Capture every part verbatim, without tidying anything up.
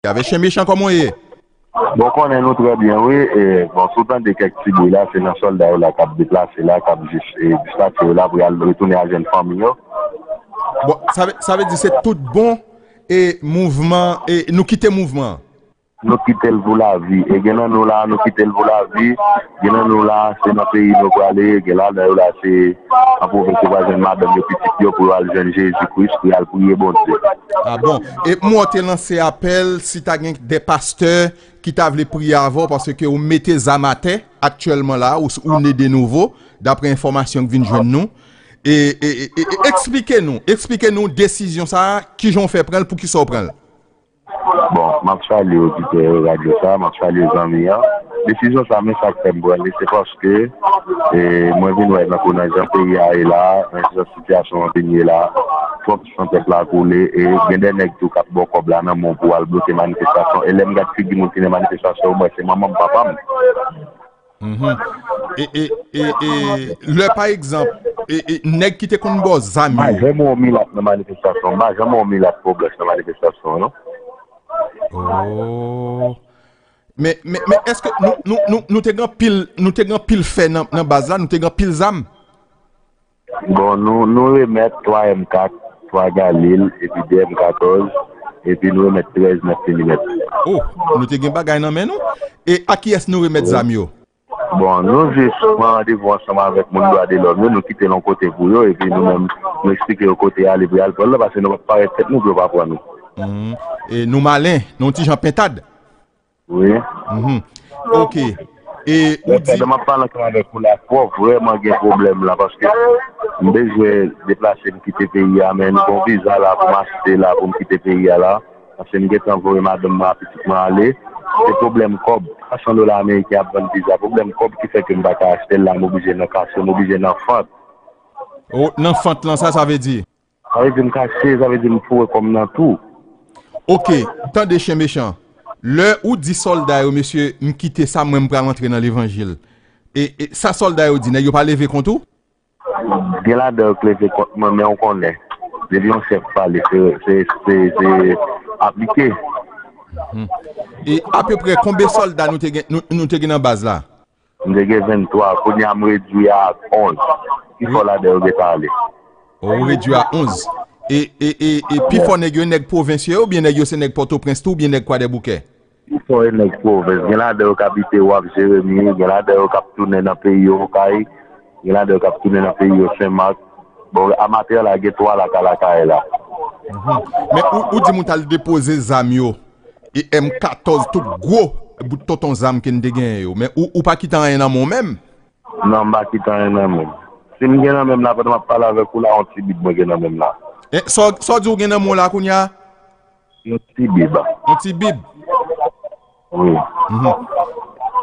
Avè Chen Mechan, kòman w ye? Bon, konnen nou trè byen, wi. E, bon, si w tande kèk ti bri la, se nan sòlda yo la k ap deplase la, k ap jis e, dispache yo la pou y al retounen al jwenn fanmi yo. Bon, sa vle, sa vle di se tout bon e mouvman, e nou kite mouvman an. Nou kite l pou lavi. E gen nan nou la, nou kite l pou lavi. Gen nan nou la, se nan peyi nou prale. Gen ladan yo la, se an pwovens yo pral jwenn madanm yo, pitit yo, pou yo al jwenn Jezi Kris, pou y al priye Bondye. Ah bon? E m wè w te lanse apèl, si ta gen de pastè ki ta vle priye avè w, paske ou mete zam atè aktyèlman la, ou, ou ne de nouvo, daprè enfòmasyon k vin jwenn nou. E, e, e, e, e eksplike nou, eksplike nou desizyon sa a, kijan w fè pran l, poukisa w pran l. Bon, m ap salye oditè radyo sa, m ap salye zanmi an. Desizyon sa, men sa k fè m pran li, se paske e, mwen vin wè nan kou nan jan peyi a ye la, nan jan sitiyasyon an vin ye la, twòp san pèp la koule, e gen de nèg tou k ap ba w kòb la nan men w pou w al bloke manifestasyon. E lè m gad figi moun ki nan manifestasyon yo, m wè se manman m, papa m. Mhm. E, e, e, e, lè pa egzanp, e, e, nèg ki te konn ba w zam yo. M pa janm wè yon milat nan manifestasyon, m pa janm wè yon milat po blanch nan manifestasyon an, non. Oh. Men, men, men èske nou, nou, nou, nou te gen anpil, nou te gen anpil fè nan, nan baz la, nou te gen anpil zam? Bon, nou, nou remèt twa M kat, twa Galil, epi de M katòz, epi nou remèt trèz nèf milimèt. Oh, nou te gen bagay nan men nou? E a kiyès nou remèt zam yo? Bon, nou jis pran randevou ansanm avèk moun dwa de lòm yo, nou kite l yon kote pou yo, epi nou menm, nou eksplike yo kote y ale pou y al pran l la, paske nou p ap parèt tèt nou pou yo pa pran nou. Mhm. E nou malen, nou ti jan pentad. Wi. Mhm. Ok. E ou di. Pandan m ap pale ansanm avèk ou la, fò vrèman gen pwoblèm la, paske m bezwen deplase m kite peyi a, men m gon viza la pou m achte la pou m kite peyi a la. Paske m gentan voye madanm mwen ak pitit mwen ale. Se pwoblèm kòb. Twa san dola ameriken ap vann viza. Pwoblèm kòb ki fè ke m pa ka achte l la, m oblije nan kache, m oblije nan fant. Oh, nan fant lan, sa, sa vle di? Sa vle di m kache, sa vle di m foure kò m nan tou. Ok, tande Chen Mechan. Lè ou di sòlda yo, mesye, m kite sa, mwen m pral antre nan levanjil. E, e sa sòlda yo di, nèg yo pa leve kont ou? Gen ladan yo k leve kont mwen, men ou konnen, depi yon chèf pale, se, se, se, se aplike. Mhm. E apeprè konbyen sòlda nou te gen, nou, nou te gen nan baz la? M te gen venntwa, kounye a m redui a onz. Pi fò ladan yo gentan ale. Ou redui a onz. E, e, e, e pi fò nèg yo, nèg pwovens yo ye oubyen nèg yo se nèg Pòtoprens tou oubyen nèg Kwadèboukè? Pi fò e nèg pwovens. Gen ladan yo k abite Waf Jeremi, gen ladan yo k ap tounen nan peyi yo Okay, gen ladan yo k ap tounen nan peyi yo Senmak. Bon, a maten an la, gen twa la ka lakay la. Mhm. Men ou, ou di m ou t al depoze zam yo, e M katòz, tout gwo bout tonton zam ke n te genyen yo. Men ou, ou pa kite anyen nan men w menm? Non, m pa kite anyen nan men m. Si m gen nan men m la, pandan m ap pale avèk ou la, yon ti bib mwen gen nan men m la. E sa w, sa w di w gen nan men w la kounye a? Yon ti bib. Yon ti bib? Wi. Mhm.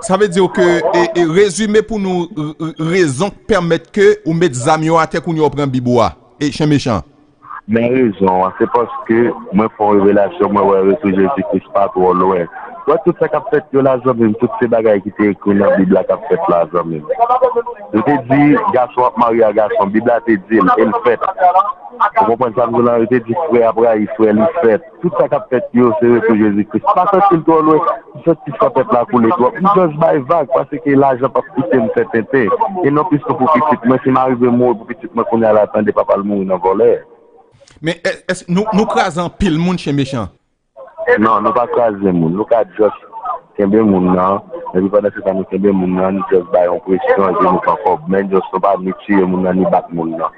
Sa vle di ke, e, e, rezime pou nou, r-, r-, rezon k pèmèt ke ou met zam yo atè kounye a w pran bib ou a. E Chen Mechan. Men rezon an, se paske mwen fè yon revelasyon, mwen wè retou Jezi Kris pa twò lwen. Wè tout sa k ap fèt yo la, zanmi m, tout se bagay ki te ekri nan Bib la k ap fèt la, zanmi m. Yo te di gason ap marye a gason, Bib la te di l, e l fèt. Ou konprann sa m di w la? Yo te di frè ap rayi frè, li fèt. Tout sa k ap fèt yo, se retou Jezi Kris. M pa santi l twò lwen, m santi san pèp la koule twòp. M just bay vag, paske lajan p ap kite m fè tenten. E non plis non pou pitit mwen, si m arive mouri pou pitit mwen kounye a la, tande papa l mouri nan vòlè. Men èske nou, nou kraze anpil moun, Chen Mechan? Non, nou pa kraze moun. Nou ka just kenbe moun nan. Epi pandan se tan nou kenbe moun nan, nou just bay yon presyon, epi nou pran kòb. Men just nou pa ni tiye moun nan, ni bat moun nan.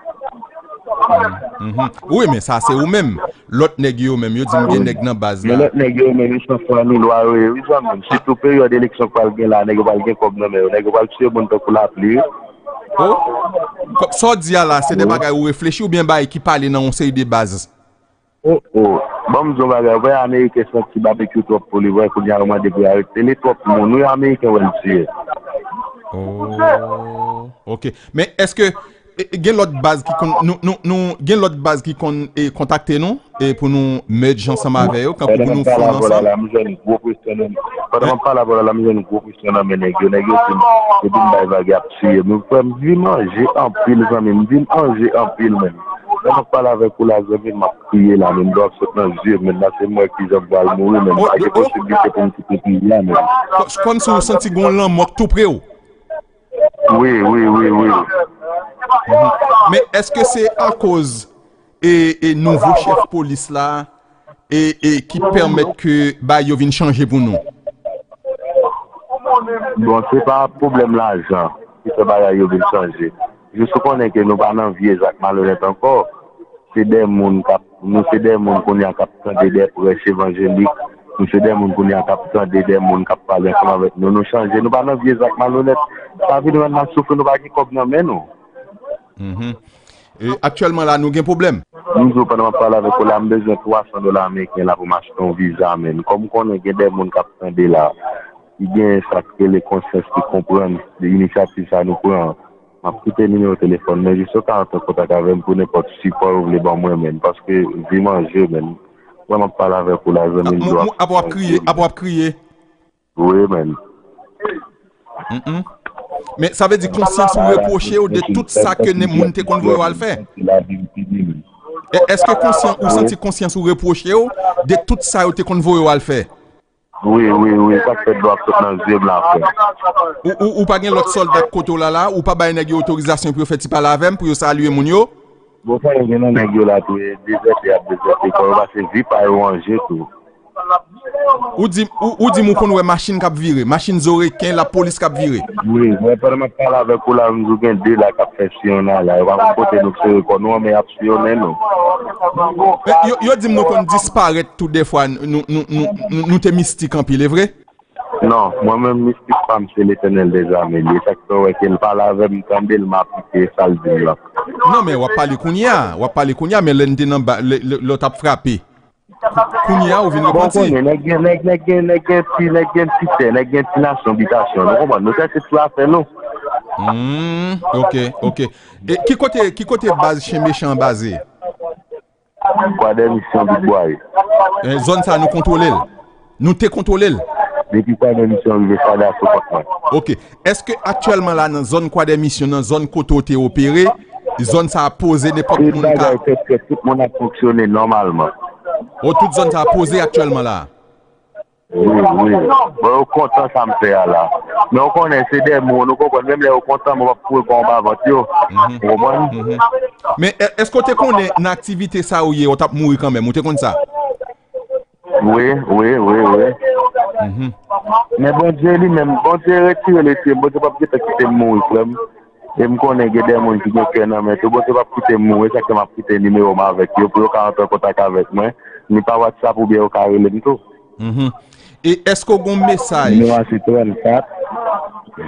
Mhm. Wi, men sa se ou menm. Lòt nèg yo menm, yo di m gen nèg nan baz la. Men lòt nèg yo menm, yo san fwa ni lwa yo ye, wi, zanmi m. Sitou peryòd eleksyon k pral gen la, nèg yo pral gen kòb nan men yo. Nèg yo pral tiye moun tankou lapli, wi. Oh? Sa w di a la, se de bagay ou reflechi oubyen bagay ki pale nan yon seri de baz? Oh, oh. Ban m di w yon bagay, ou wè Ameriken santi babekyou twòp pou li, wè kounye a yo mande pou y arete li, twòp moun, wi, Ameriken wè l tiye. Oh, ok. Men èske e, e, gen lòt baz ki konn, nou, nou, nou, gen lòt baz ki konn e, kontakte nou e, pou nou merge ansanm avè yo, kankou pou nou fon ansanm? Pandan m ap pale avè w la, m jwenn gwo presyon nan men nèg yo. Nèg yo di m, yo di m bay vag, y ap tiye m. Frè m, m vin manje anpil, zanmi m. M vin manje anpil menm. Lè m ap pale avèk ou la, zanmi m, m ap kriye la, men dlo ap sot nan zye m, men la se m wè kijan m pral mouri, men pa gen posiblite pou m kite peyi a, men. Kò- Kòmsi ou santi gen yon lanmò k tou pre w. Wi, wi, wi, wi. Men èske se akoz e, e nouvo chèf polis la e, e ki pèmèt ke bagay yo vin chanje pou nou? Bon, se pa pwoblèm lajan ki fè bagay yo vin chanje. Jis ou konnen ke nou pa nan vye zak malonèt ankò. Se de moun k ap, nou se de moun kounye a k ap tande de prèch evanjelik. Nou se de moun kounye a k ap tande de moun k ap pale ansanm avèk nou. Nou chanje, nou pa nan vye zak malonèt. Sa vin rann n ap soufri, nou pa gen kòb nan men nou. E aktyèlman la, nou gen pwoblèm. M di w, pandan m ap pale avèk ou la, m bezwen twa san dola ameriken la pou m achte yon viza, men kòm m konnen gen de moun k ap tande la, ki gen sa k rele konsyans, ki konprann de inisyativ sa nou pran an, m ap kite nimewo telefòn mwen, jis yo ka rantre an kontak avè m pou nenpòt sipò yo vle ban mwen, men, paske vi m an je, men. Wè m ap pale avèk ou la, zanmi m, dlo ap sot nan zye m. Apre w ap kriye, apre w ap kriye. Wi, men. Men sa vle di konsyans ou repwoche w de tout sa ke moun te konn voye w al fè. Èske konsyans ou santi konsyans ou repwoche w de tout sa yo te konn voye w al fè? Wi, wi, wi, sa k fè dlo ap sot nan zye m la, frè. Ou, ou, ou pa gen lòt sòlda k kote w la la, ou pa bay nèg yo otorizasyon pou yo fè ti pale avè m, pou yo salye moun yo? Bon, frè, gen nan nèg yo la tou, e dezète y ap dezète kò yo, paske vi pa yo an je tou. Ou di, ou, ou di m ou konn wè machin k ap vire, machin zoreken, lapolis k ap vire. Wi, mwen pandan m ap pale avèk ou la, m di w gen de la k ap fè siyonnay la, yo pa konn kote nou k sere kò nou an, men y ap siyonnen nou. Men yo, yo di m nou konn disparèt tou dèfwa, nou, nou, nou, nou, nou te mistik anpil, e vre? Non, mwen menm mistik pa m se Letènèl dèzame li. E sa k fè w wè ke l pale avè m, m tande l, m aplike sa l di m lan. Non, men w ap pale kounye a, w ap pale kounye a, men lè n te nan ba, lè, lè, lè w t ap frape. Kou- Kounye a, ou vin repanti. Bon, konnen, nèg gen, nèg, nèg gen, nèg gen ti, nèg gen ti tè, nèg gen ti nasyon, bitasyon. Nou konprann, nou chèche ti afè nou. Hmm, ok, ok. E ki kote, ki kote baz Chen Mechan an baze? Kwadèmisyon Big Boy. E, zòn sa nou kontwole l. Nou te kontwole l. Depi Kwadèmisyon rive Fada sou kont mwen. Ok. Èske aktyèlman la nan zòn Kwadèmisyon, nan zòn kote w te opere, zòn sa a poze nenpòt moun ka. Tout bagay fèt, fèt, tout moun ap fonksyone nòmalman. O, tout zòn sa a poze aktyèlman la. Wi, wi. Bon, yo kontan sa m fè a la. Men w konnen, se de moun, ou konprann, menm lè yo kontan, men w ap foure kò w anba vant yo. Ou konprann? Men è- èske w te konnen nan aktivite sa ou ye, ou t ap mouri kanmenm, ou te konn sa? Wi, wi, wi, wi. Men Bondye li menm, Bondye retire lespri m, Bondye p ap gentan kite m mouri, frè m. E m konnen gen de moun ki gen kè nan men tou, Bondye p ap kite m mouri, se sa k fè m ap kite nimewo m avèk yo, pou yo ka rantre an kontak avèk mwen, ni pa WhatsApp oubyen yo ka rele m tou. E èske w gen yon mesaj? Nimewo a se trannkat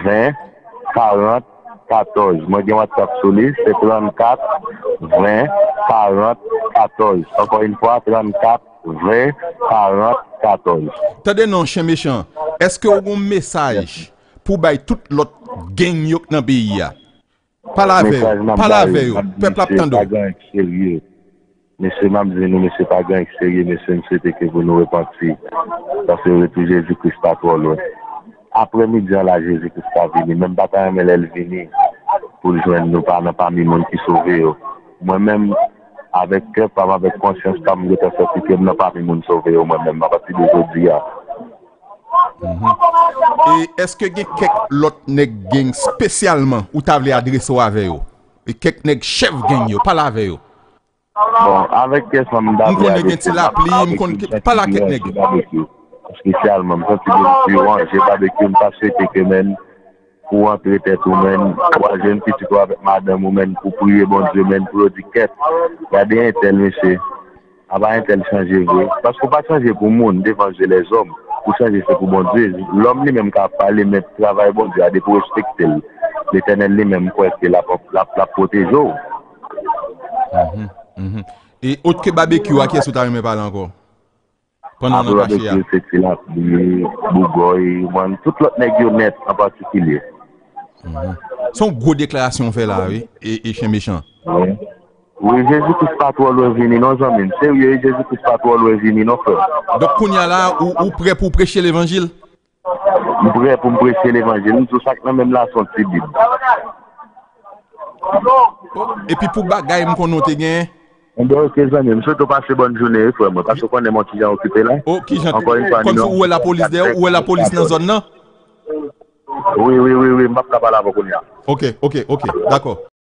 ven karant katòz. Mwen gen WhatsApp sou li, se trannkat ven karant katòz. Ankò yon fwa, trannkat ven karant katòz. Tande non, Chen Mechan, èske w gen yon mesaj pou bay tout lòt gang yo k nan peyi a? Pale avè yo, pale avè yo, pèp la ap tande w. Pa gen anyen k serye. Mesye, m ap di nou, mesye, pa gen anyen k serye, mesye, m swete ke pou nou repanti. Paske retou Jezi Kris pa twò lwen. Aprè midi an la, Jezi Kris ka vini, men m pa ta renmen lè l vini pou l jwenn nou pa nan pami moun ki sove yo. Mwen menm, avèk kè pa m, avèk konsyans pa m, m gentan santi ke m nan pami moun sove yo mwen menm, apati de jodi a. E èske gen kèk lòt nèg gang espesyalman ou ta vle adrese w avè yo? E kèk nèg chèf gang yo, pale avè yo. Bon, avèk kè sa m ta vle adrese m, avèk yon chèf ki pi ranje Babekyou. Espesyalman, m santi gen yon pi ranje Babekyou, m ta swete ke men pou antre tèt ou men, pou al jwenn pitit ou avèk madanm ou men, pou priye Bondye men, pou yo di kèt, gade entèl mesye. Apa entèl chanje vre? Paske w pa chanje pou moun devan je lèzòm. Ou chanje se pou Bondye. Lòm li menm ka pale, men travay Bondye a, depi w respekte l, Letènèl li menm, m kwè ke l ap, l ap, l ap pwoteje w. E otre ke Babekyou a, kiyès ou ta renmen pale ankò? Pandan w nan kache a. Apre Babekyou, se Ti Lapli, Bougòy, mwen, tout lòt nèg yo nèt an patikilye. Se yon gwo deklarasyon w fè la, wi, e, e Chen Mechan. Wi, Jezi Kris pa twò lwen vini non, zanmi m. Serye, wi, Jezi Kris pa twò lwen vini non, frè m. Donk, kounye a la, ou, ou prè pou w preche levanjil? M prè pou m preche levanjil. M di w sa k nan men m la se yon ti Bib. Epi pou bagay m konnen w te genyen, Enben, ok, zanmi, m swete w pase bòn jounen, wi, frè mwen, paske w konnen mwen kijan okipe la. O, kijan? Ankò yon fwa, Kòmsi nimewo ou wè lapolis dèyè, ou wè lapolis nan zòn nan? Wi, wi, wi, wi, m ap ka pale avè w kounye a. Ok, ok, ok, dakò.